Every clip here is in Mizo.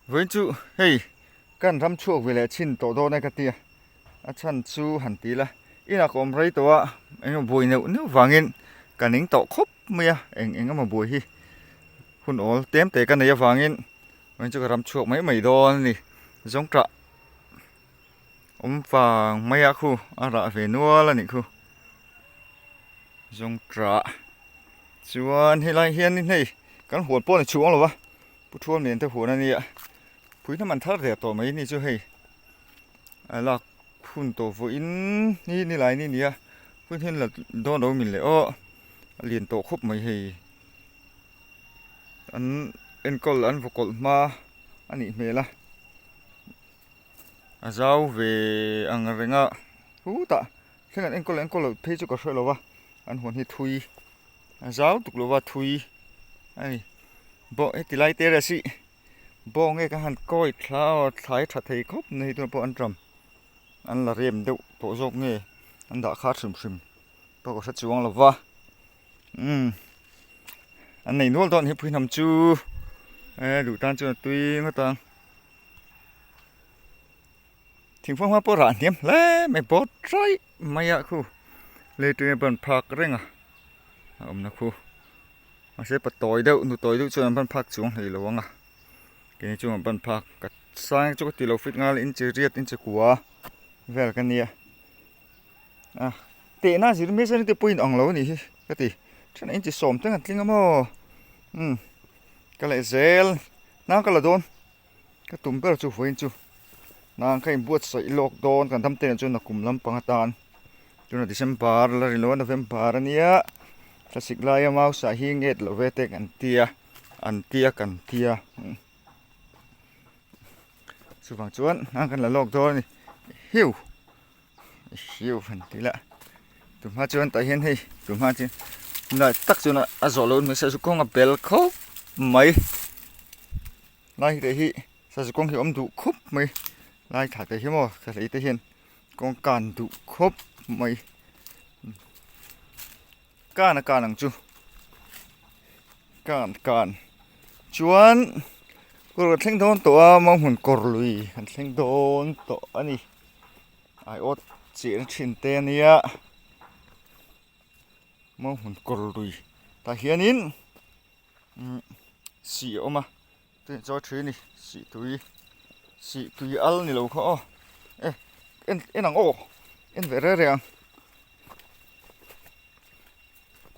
Vawiin chu hei kan ram chhuak ve leh chhin tawh dawn e ka tia a chhan chu han ti ila inah ka awm rei tawh a eng emaw buai neuh neuh vangin ka ning tawh khawp mai a eng eng emaw buai hi hun awl tlem te ka nei avangin vawiin chu ka ram chhuak mai mai dawn a ni zawngtah awm vang mai a khu a rah ve nual a nih khu zawngtah chuan helai hianin hei kan huan pawh a ni chhuang lo va. Pu Thuam lian te huan a nia, pui hnam an thar der tawh mai ni chu hei a lak hun tawh vawiin hi nilai ni nia hun hian la dawn lo min leh aw a lian tawh khawp mai hei an enkawl an vaw kawlh hma a nih hmel a a zau ve ang reng a hutah thleng an enkawl enkawl loh phei chu ka hre lo va an huan hi thui. A zau tuk lova thui a ni bawh heti lai te reh si bawng nge ka han kawi thla aw thlai tha thei khawp mai hi tunah pawh an ṭam an la rem deuh tawh zawk nge an dah kha hrim hrim pawh ka hre chuang lo va umm an nei nual dawn hi pui hnam chu e duh tan chuan a tui ngawt ang thingfanghma hma pawh rah hniam hle mai bawt raih mai a khu lei tui a ban phak reng a a awmna khu mahse pa tawi deuh nu tawi deuh chuan an ban phak chuang hlei lo ang a keini chuan an ban phak ka sang chu ka ti lo fit nghal inchi riat inchi kua vel ka nia a tehna zir mai chuan heti pawh in ang lo a nih hi ka ti then inchi sawm teng an tling a maw umm ka leh zel nang ka la dawn. Ka tum ber chu vawiin chu nang ka inbuatsaih lawk dawn kan dam te chuan a kum lampang atan tuna December la ri lo a November ania thlasik laia mau sah hi nget lo ve te kan tia an tia kan tia chuvang chuan nang kan la lawk dawn a ni hiu hiu han ti la tunhma chuan tah hian hei tunhma chuan lai tak chuan a zawh loh hmel sazu kawng a bel khawp mai. Lai te hi sazu kawng hi a awm duh khup mai lai thla te hi maw thla hlei te hian kawng kan duh khawp mai kan a kan ang chu kan kan chuan kawr kan thleng dawn tawh a mau hmun kawr lui kan thleng dawn tawh a ni aiawt chehna thin te a nia mau hmun kawr lui tah hianin. Umm sih a awm a tui chawi thui a ni sih tui sih tui al ni lo kha aw e en en ang aw en ve reng reng ang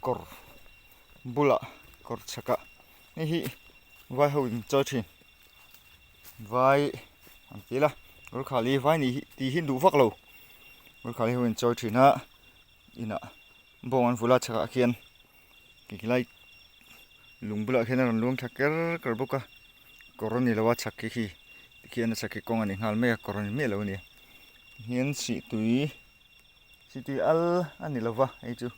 kawr bulah kawr chhakah hei hi vai ho in chawi thin vai ang ti ila Gurkhali vai nih hi tih hi duh vak lo Gurkhali ho in chawi thin a inah bawng an vulh a chhakah khian. Khilai lung bulah khian a rawn luang thla ker ker bawk a kawr a ni lo a chhak khi khi tikhian a chhak khi kawng a ni nghal mai a kawr a ni miah lo a ni hian sih tui sih tui al a ni lo va hei chu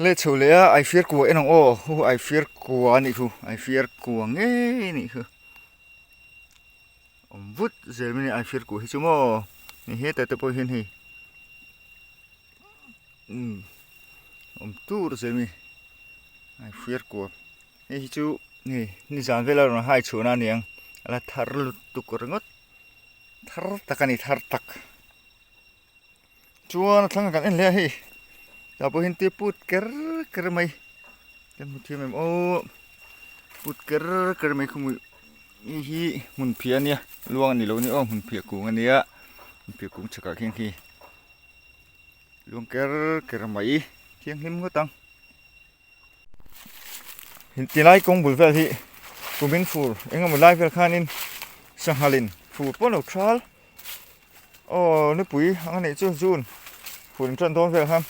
leh chho leh a aifir kua en ang aw hu aifir kua a nih chu aifir kua ngei a nih chu awm vut zel mai a ni aifir kua hi chu maw hei hetah te pawh hian hei. Umm awm tur che mi a hriat kual hei hi chu hei nizan vela rawn hai chhuahna a ni ang a la thar lutuk ringawt thar tak a ni thar tak chuan a thlang ah kan en hle a hei tah pawh hian tui put ker ker mai kan hmu thiam em aw put ker ker mai khawmui hei hi hmun phiah a nia luang a ni lo a ni aw hmun phiah kung a nia hmun phiah kung chhakah khian khi. Lung ker ker mai thianghlim ngawt ang. Tilai kawng bul vel hi kumin fur engemaw lai vel khanin sanghalin fur pawh lo thal aw nupui ang a nih chu June fur in tan dawn vel khan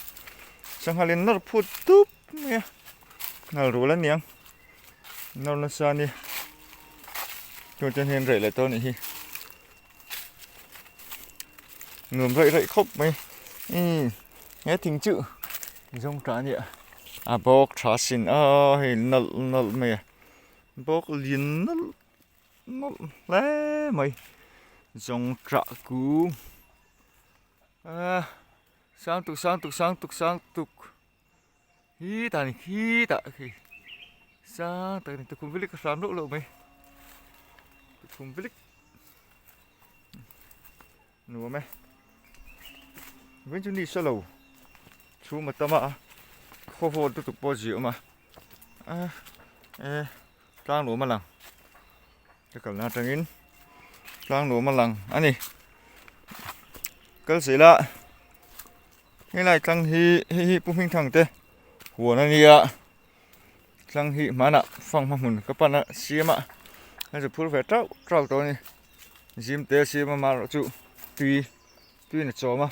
sanghalin nawr phut dup mai a nghal rul a niang nawr nasa a ni chuan chuan hian reh leh tawh a nih hi. Nuam raih raih khawp mai ih he thing chu zawng tah a nia a bawk tha sin a hei nawlh nawlh mai a bawk lian nawlh nawlh hle mai zawng tah kung ah sang tuk sang tuk sang tuk sang tuk. Khi tah ni khi tah khi Sang tak a ni tukhum vilik a hram loh loh mai tukhum vilik nuam e vawiin chu ni sa lo chhum a tam a khaw hawl lutuk pawh a ziah awm a e tlang nuam a lang ka kalna atangin tlang nuam a lang a ni kal zela helai tlang hi hei hi pu hmingthang te huan a nia tlang hi hmanah fanghma hmun ka pan a siam a a zu phur ve tauh tauh tawh a ni zim te a siam a amaherawh chu tui tuiin a chawm a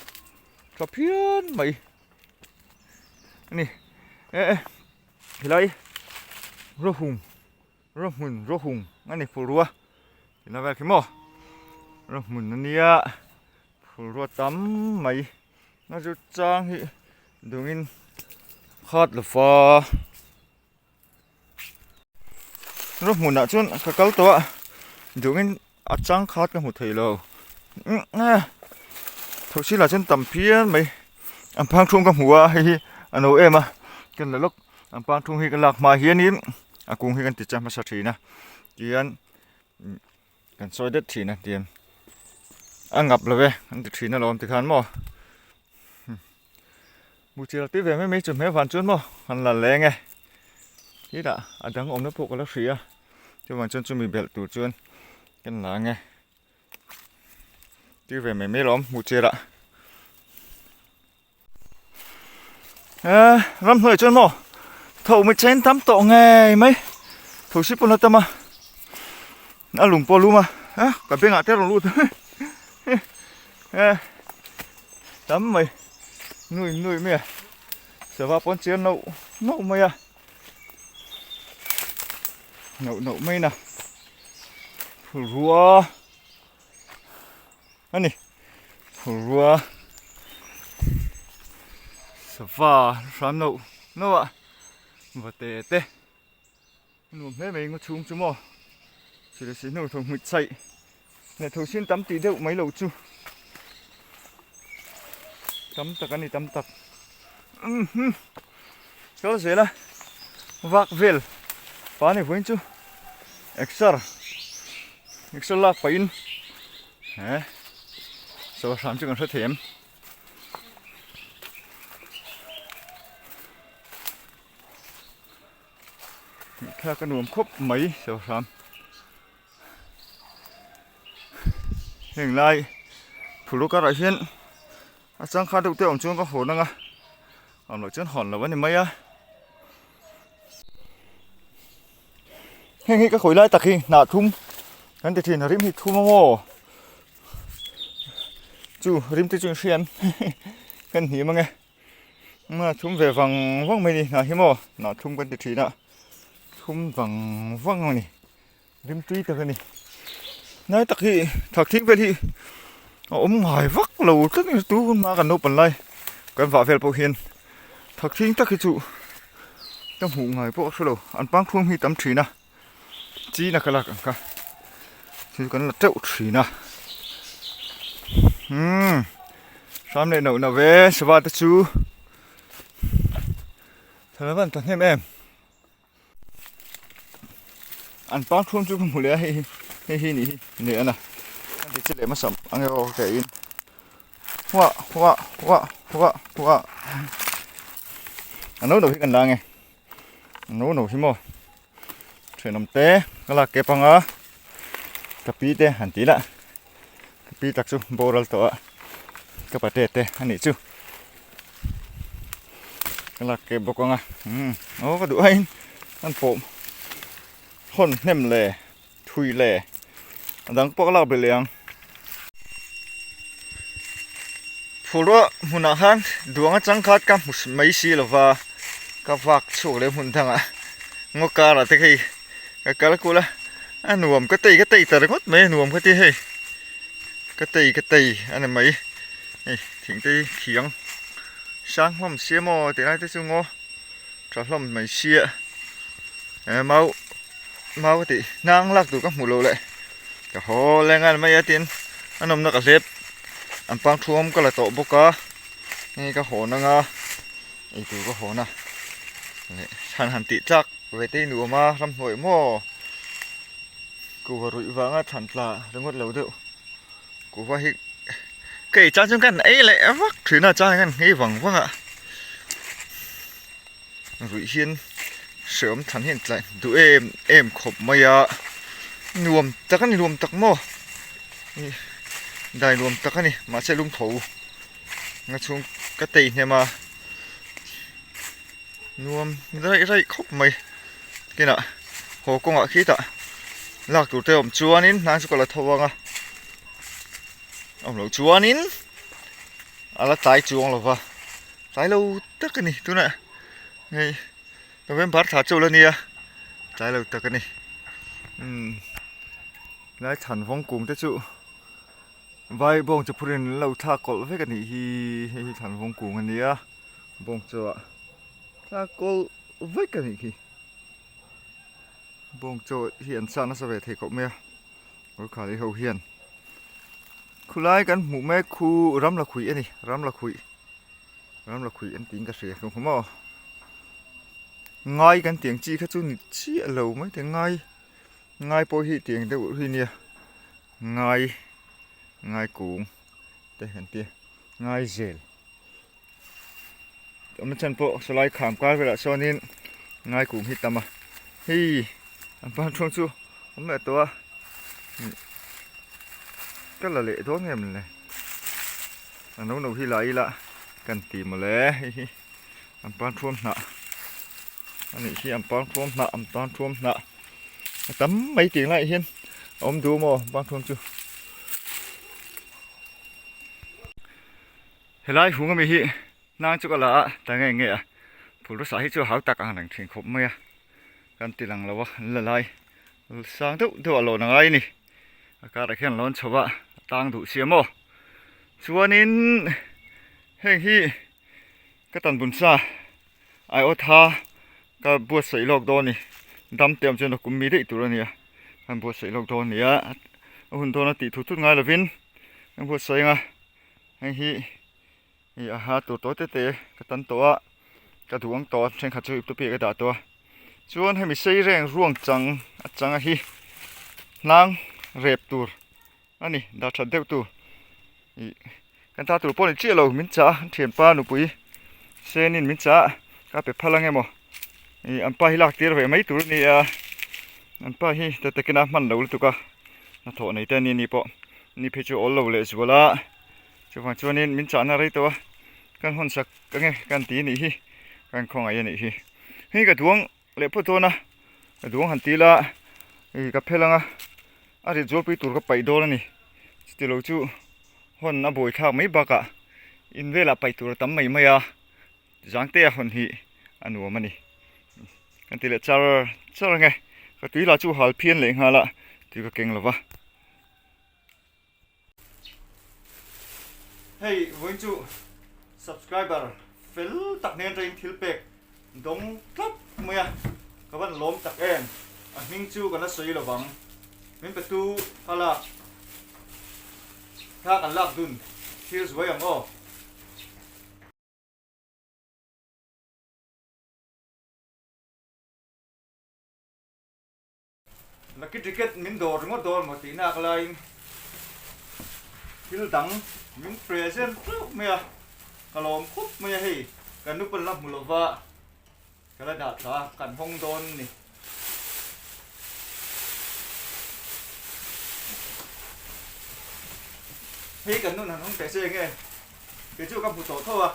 tha phian mai a ni e e helai rawhung rawhmun rawhung a ni phulrua tina vel khi maw rawhmun a nia phulrua tam mai a chu chang hi dungin khat lova rawhmunah chuan ka kal tawh a dungin a chang khat ka hmu thei lo thosi lah chuan tam phian mai an phang thung ka hmu a hei hi a no em a ka la lawk an phang thung hi ka lak hma hianin a kung hi kan ti chang hmasa thin a tihian kan sawi det thin a tihian a ngap lo e an ti thin alawm tikhan maw Buhchiar tih ve mai mai chu hmel van chuan maw an la leng e hetah a dang awmna pawh ka la hria chuvang chuan chumi belh tur chuan kan la ang e tir ve mai mai alawm buhchiar ah eh ramhnuai chuan maw tho mai chen tam tawh ngei mai tho si pawn a tam a a lung pawh a lum a ah ka bengah te a rawn lut eh tam mai nui nui mai a sava pawn chiar noh noh mai a noh noh mai na phulrua a ni phulrua sava hram noh noh a va te te. Nuam hle mai ngaw chhung chu maw chile si hnu tho hmui chhaih leh tho sin tam tih deuh mai loh chu tam tak a ni tam tak kal zel a vak vel pa ni vawiin chu exer exer lak pahin he saw hram chu kan hre thei em. Thlalak a nuam khawp mai saw hram heng lai phulraw karah hian a changkha deuh te awm chuan ka hawn ang a awm loh chuan hawn loh a ni mai a heng hi ka khawi lai tak hi hnah thum kan ti thin a rim hi thum a maw chu rim te chu in hria em kan hnim ang e. A thum ve vang vang mai a ni hnah hi maw hnah thum kan ti thin a thum vang vang a ni rim tui tak a ni hnai tak hi thak thing vel hi a awm ngai vak lo tlat a ni tu hun hma kan naupang lai kan vah vel pawh hian thak thing tak hi chu ka hmuh ngai pawh a hre lo an pang thum hi tam thin a china ka lak ang kha thil kan la teuh thin a umm hram leh noh noh ve sava te chu thla van ta hnem em an pang thum chu ka hmu leh a hei hi hei hi nih hi leh a na an ti che leh hmasa ang e aw ka in huah huah huah huah huah a no no hi kan la ang e. No no hi maw thenawm te ka lak kep anga ka pi te han tih lah ka pi tak chu boral tawh a ka pate te a nih chu ka lak kep bawk anga umm aw ka duh aiin an pawh hawn hnem leh thui leh a dang pawh ka lak belh leh ang. Phulruah hmunah khan duang atang khat ka hmu mai si lova ka vak chhuak leh hmun dangah ngaw karah te hei ka kal kul a a nuam ka tei ka tei ta ringawt mai a nuam ka ti hei ka tei ka tei a ni mai hei thing te hi thiang sang hlawm sia maw tih lai te chu ngaw tha hlawm mai sia eh mau mau ka tih hnang lak tur ka hmuh loh leh. Ka haw leng a ni mai a tin a nawmna ka hlep an pang thuam ka la tawh bawk a hei ka hawn anga eitur ka hawn a leh chhan han tih tlak Ve te nuam a ramhnuai maw kuhva ruih vanga chhan tla ringawt lo deuh kuhva hi ka ei chang chuan ka han ei leh vak thin a chang hian nghei vang vang a ruih hian hreawm than hian tlai duh em em khawp mai a nuam tak a ni nuam tak maw ih dai nuam tak a ni mahse lungtho nga chhung ka tei hnem a. Nuam raih raih khawp mai kinah haw kawngah khitah lak tur te a awm chuanin hnang chu ka la tho ang a awm loh chuanin a la tlai chuang lo va tlai lo tak a ni tunah hei November thla chu la nia tlai lo tak a ni umm lai chhan vawng kung te chu. Vai bawng chu phurin an lo thlak kawlh vek a nih hi hei hi thlan vawng kung a nia bawng chu a thlak kawlh vek a nih khi bawng chaw hi an sa nasa ve thei khawp mai a kawrkhali ho hian khulai kan hmuh mek khu ram lakhuih a ni ram lakhuih ram lakhuih an tiin ka hria hlawm maw ngai kan tih ang chi kha chu ni chiah lo mai te ngai ngai pawh hi tih ang deuh hi nia. Ngai ngai kung te an ti ngai zel awmna chan pawh sawlai kham kar velah sawnin ngai kung hi tam a hei an pan chhung chu awm leh tawh a ka la leh dawn em le a no no hi la ila kan ti mawle hei hi an pan thuam hnah a nih hi an pan thuam hnah an pan thuam hnah. A tam mai tih laiah hian a awm duh maw bathroom chu helai hung ami hi hnang chu ka la a ta nge nge a phul rasa hi chu a hau tak ang reng thin khawp mai a kan ti lang lo a an la lai sang deuh deuh a lawn a ngai a ni a karah khian a lawn chho a a tang duh sia maw chuanin heng hi ka tan bun sa. Aiawt ha ka buatsaih lawk dawn a ni dam te awm chuan a kum mi daih tur a nia kan buatsaih lawk dawn a ni a a hun dawn a tih thut thut ngai lovin kan buatsaih ang a hei hi ih a ha tur tawh te te ka tan tawh a ka duh ang tawh a thenkhat chu ipte piah ka dah tawh a chuan hemi sei reng ruang chang a changa hi hnang rep tur a ni dah that deuh tur ih kan ta tur pawh a ni chiah lo min chah a an thianpa nupui senin min chah a ka pe phal ang emaw ih an pa hi lak tir ve mai tur a ni a an pa hi ta takin a hman lo lutuk a hnathawh nei te a ni a ni pawh ni phei chu a awl lo leh zual a chuvang chuanin min chahna rei tawh a kan hawn sak ang e kan ti a nih hi kan khawngaih a nih hi hei ka duang Leh phawt dawn a, ka duang han ti ila ih ka phel ang a, a rit zualpui tur ka paih dawn a ni. Chuti lo chu hawn a buai thlak mai bakah in velah paih tur a tam mai mai a, zangte a hawn hi a nuam a ni. Kan ti leh char char ang e, ka tui lah chu hal phian leh nghal a, tui ka keng lo va. Hei vawiin chu subscriber fel tak hnen atangin thil pek dawng tlat mai a, ka van lawm tak em, a hming chu kan la sawi lo vang, min pe tu a lak thla kan lak dun thil zuai ang aw. Lucky ticket min dawr ringawt dawn maw tih nak laiin thil dang min present tlauh mai a, ka lawm khawp mai a hei kan nupa la hmu lova ka la dah thla a kan hawng dawn a ni. Hei kan nun han hawng teh se enge kei chu ka hmu tawh tho a.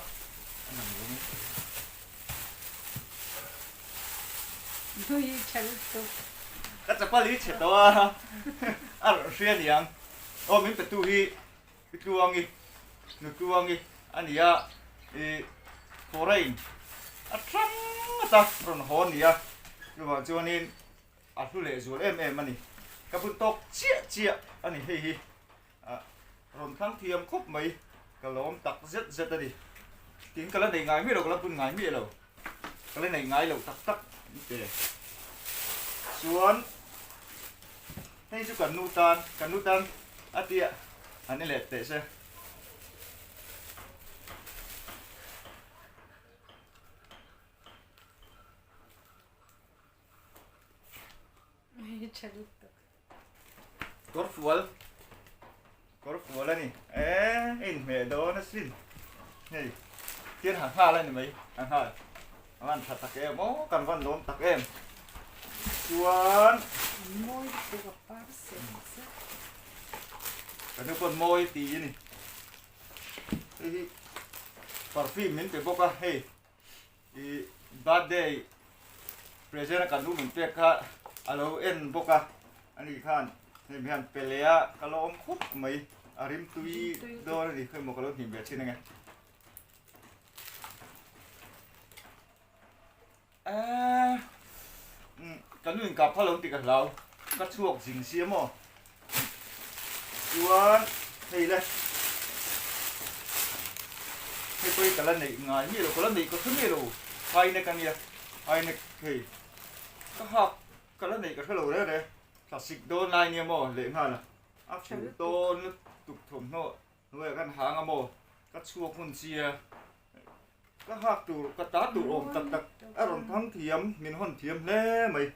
Ka chapal hi chhe tawh a, a rawn hria niang. Aw min petu hi i tluangi, nu tluangi a ni a, i foreign a tang ngawt a rawn haw a ni a, chuvang chuanin a hlu leh zual em em a ni. Ka bun tawk chiah chiah a ni hei hi, rawn thlang thiam khawp mai, ka lawm tak zet zet a ni. Tin ka la nei ngai miah lo, ka la bun ngai miah lo. Ka la nei ngai loh tak tak ni te. Chuan hei chu kan nu tan, kan nu tan a tia han i let teh se. Tha lutuk. Kawr fual kawr fual a ni eh a inhmeh dawn asin hei thil ha nghal a ni mai ha nghal a van tha tak em aw kan van lawm tak em chuan Mawi lutuk a par sek sek. Ka nu pawn mawi ti a ni hei hi perfume min pe bawk a hei. I birthday present a kan u min pek kha a lo en bawk a, ani khan hemi hian pe leh a ka lo awm khup mai, a rim tui dawn a ni khawi maw ka lo hnim ve thin ange. Eee ka nu in kap kha lo ti ka hlau, ka chhuak zing sia maw chuan hei le hei pawh hi ka la neih ngai miah lo ka la neih ka hre miah lo high neck a nia high neck hei ka hak ka la neih ka hre lo reng reng thlasik dawn lai nia maw leh nghal a a fuh dawn lutuk thawmhnaw hnuaiah khan hang a maw ka chhuak hun chia ka hak tur ka ta tur awm tak tak a rawn thang thiam min hawn thiam hle mai.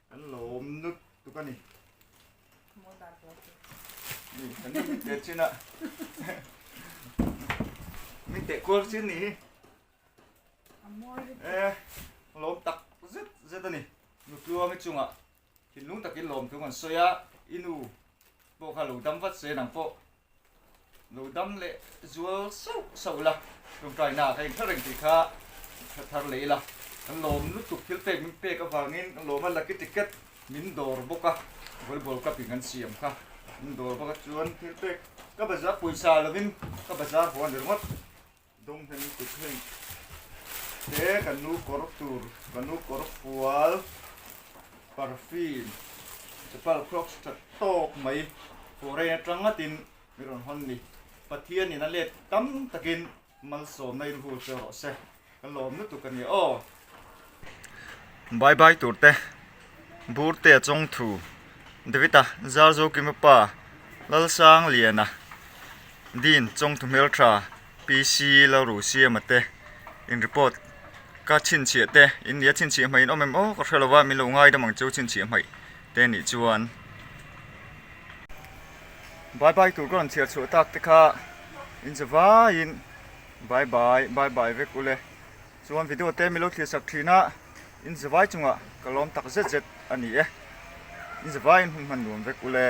Kan lawm nut tuk a ni. Kan min teh chin a. Min teh kual chin ni hi. Eh, lawm tak zet zet a ni. Nutluangi chungah thinlung takin lawm thu kan sawi a, i nu pawh kha lo dam vat se nang pawh Lo dam leh zual sauh sauh la, tawngtaina ka inhre reng tih kha hre thar leh ila. Kan lawm lutuk thil pek min pek avangin kan lawm a, lucky ticket min dawr bawk a, volleyball cup in kan siam kha min dawr bawk a, chuan thil pek ka bazar pawisa lovin ka bazar haw a ni ringawt. Dawng hnem tuk heng te kan nu kawr tur, ka nu kawr fual, perfume, chapal crocs tha tawk mai foreign atang ngatin mi rawn hawn ni. Pathianin a let tam takin malsawmna in hul che rawh se. Ka lawm lutuk a ni aw. Bye bye tur te, Burtea Chawngthu, Davida Zarzokima pa, Lalsangliana, Dean Chawngthu Hmeltha, PC Lalrusiama te in report ka chhinchhiah te in nia chhinchhiah hmai in awm em aw ka hre lo va min lo ngaidam ang chu chhinchhiah hmai te nih chuan bye bye tur ka rawn chhiar chhuah tak te kha in che vaiin bye bye bye bye vek ule chuan video te min lo thlir sak thin a in zavai chungah ka lawm tak zet zet a ni e in zavaiin hun hman nuam vek ule.